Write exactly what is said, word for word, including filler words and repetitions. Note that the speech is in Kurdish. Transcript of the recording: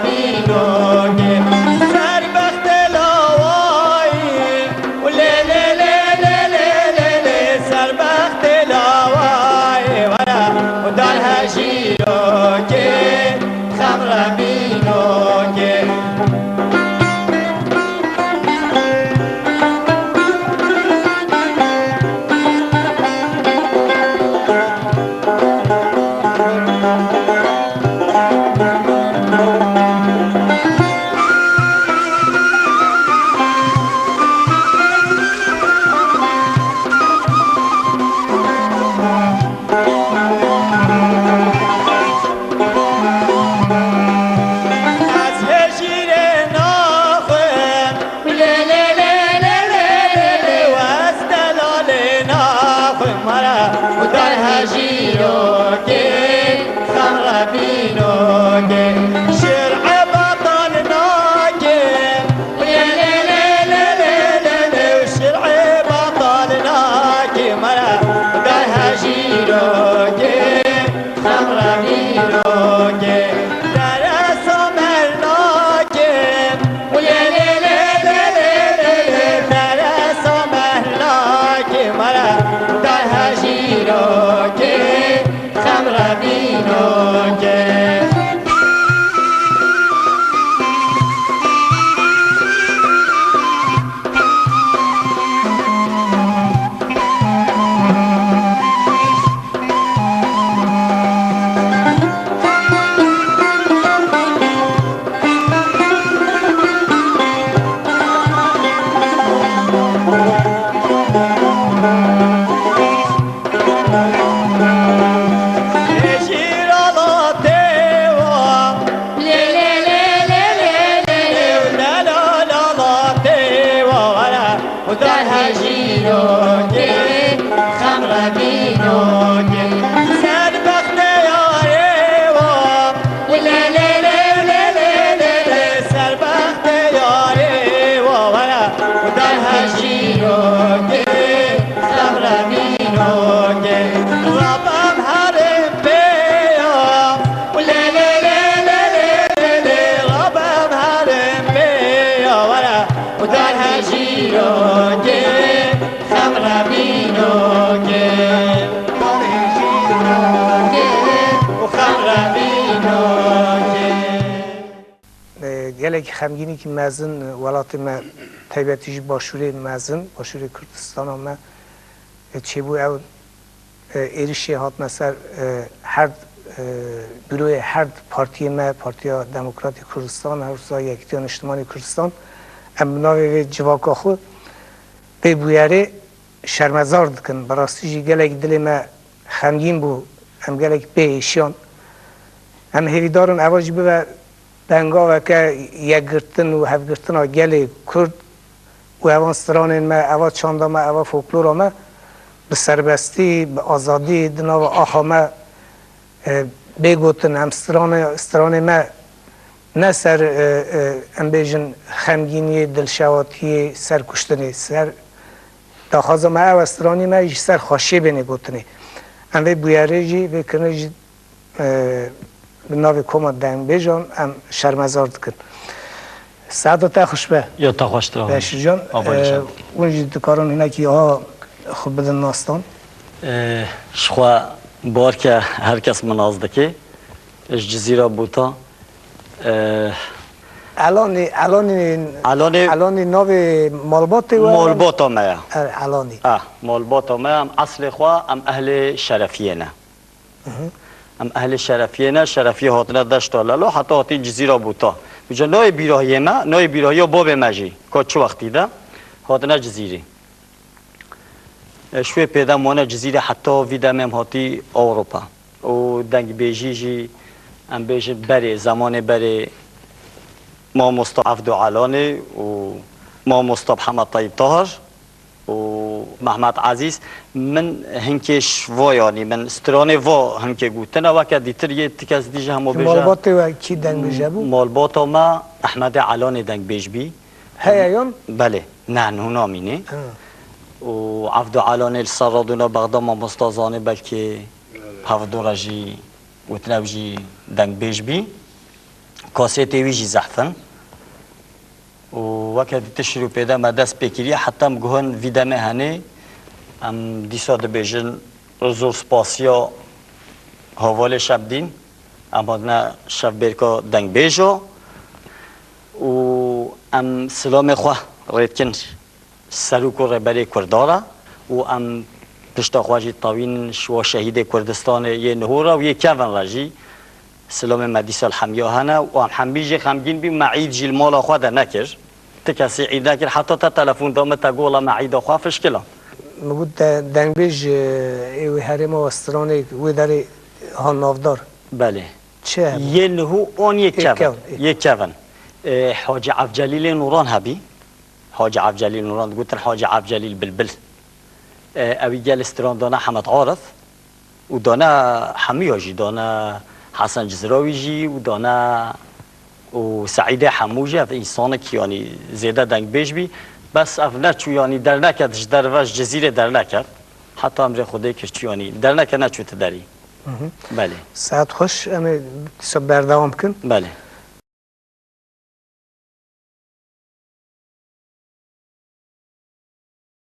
Bînokê serbextê lawayî û lê lê lê lê lê lê lê serbextê lawayî were û dar hejîrokê xem re bînokê. Ez hejîrê naxwim, lê lê lê lê lê lê lê, ez delalê naxwim, were û dar hejîrokê, xem re bînokê. Şir'e batal nake, lê lê lê lê lê lê lê, şir'e batal nake, were û dar hejîrokê. Xem re bînokê, deresa mernakê. Lê lê lê lê lê lê lê, deresa mernakê, were dar hejîrokê, xem re bînokê. Hejîr ala têwa, lê lê lê lê lê lê lê, delal ala têwa, were û dar hejîrokê, xem re bînokê. Serbextê yarê wa, lê lê lê lê lê lê lê, serbextê yarê wa, were û dar hejîrokê, xem re bînokê. Rabem herim pê ya, lê lê lê lê lê lê lê, Rabem herim pê ya, were û dar hejîrokê, xem re bînokê. Dar hejîrokê û xem re bînokê. E, gelekî xemgînîkî mezin, e, welatê me, taybetî jî başûrê mezin, başûrê Kurdistana me, e, çêbû. Ew e, êrişê hatine ser, e, her, e, büroyê her partiyê me, Partiya Demokratîk Kurdistan, her wisa Yekîtiya Niştimanî Kurdistan, em bi navê vê civaka xwe, vê bûyerê şermezar dikin. Bi rastî jî gelek dilê me xemgîn bû, em gelek pê êşiyan. Em hêvîdar in eva jî bibe bengaveke yekgirtin û hevgirtina gelê Kurd û evan stranên me, eva çanda me, eva folklora me bi serbestî, bi azadî di nava axa me, e, bê gotin. Em stranê, stranê me ne ser, e, e, em bêjin xemgîniyê, dilşewatiyê, ser kuştinê, ser daxwaza me ew e, stranî me ji ser xweşiyê bênê gotinê. Em vê bûyerê jî, vê kirinê jî e, bi navê Koma Dengbêjan em şermezar dikin. Saeta te xweş be. Ya te xweştir, Beşir can. Ava e, yaşa. Hûn jî dikarin hinekî aha xwe bidin nastan. E, ji xwe barke her kes min nas dike. Ji Cizîra Bûta. E, Elanî, Elanî, Elanî, Elanî navê malbatê we? Malbata me ya. Er, Elanî. Ah, malbata me, em eslê xwe, em ehlê Şerefiyê ne. Hı hı. Em ehlê Şerefiyê ne, Şerefiyê hatine Deşta Lelo, heta hatî Cizîra Bûta. Vêca nayê bîrahiyê me, nayê bîrahiya babê me jî, ka çi wextî de hatine Cizîrê. E, ji wê pêde mane Cizîrê heta vî demê em hatî Ewropa. Û dengbêjî jî, em bêjin berê, zemanê berê Mamosta Evdo Elanê û Mamosta Mihemed Tayîb Tahir û Mehmet Ezîz, min hinkê ji vo, yanî min stranê vo hinkê gotine, weke dîtir yê ti kes dî jî hemo bêje. Malbatê we kî dengbêje bû? Malbata me Ehmedê Elanê dengbêj bî. Heye yan? Belê. Ne, nû namîne. Ha. Û Evdo Elanê li ser radona Bexda mamosta zanê, belkî hevdora jî gotine ew jî dengbêj bî. Kasetê wî jî zehf in. Û weke dî tişt û pêde me dest pê kiriye, heta em guhin vî demê henê, em dîsa dibêjin zor spasiya hevalê Şebdîn, em hatine şevbêrka dengbêja û em silamê xwe rê dikin serok û rêberê Kurda re û em pişta xwe jî tewîn ji wa şehîdê Kurdistanê yê niho re û yê kevin re jî silamê me dîsa li hemiya hene û em hemî jî xemgîn bîn, me îd jî li mala xwe de nekir. Ti kesî îd nekir, heta te telefon da min, te got, "Wela me îda xwe fişkila." Min got, de-, dengbêj, e, ê wê herêma we stranê wê derê ha navdar. Belê. Çi hebû? Yê niho an yê Yê kevin. kevin, yê Yê kevin. E, Hacî Evcelîlê Nûran hebî. Hacî Evcelîl Nûran, digotin Hacî Evcelîl Bilbil. E, ew î gelê stran dana Hemed Arif û dana hemûya jî, dana Hesen Cizrawî jî û dana û Seîdê Hemû jî, ev însanek yanî zêde dengbêj bî. Bes ev neçû, yanî derneket ji derve, ji Cizîrê derneket. Heta emrê Xwedê kir çû, yanî derneke neçû ti derî. Hı hı. Belê. Saet xweş, em ê dîsa berdewam bikin. Belê.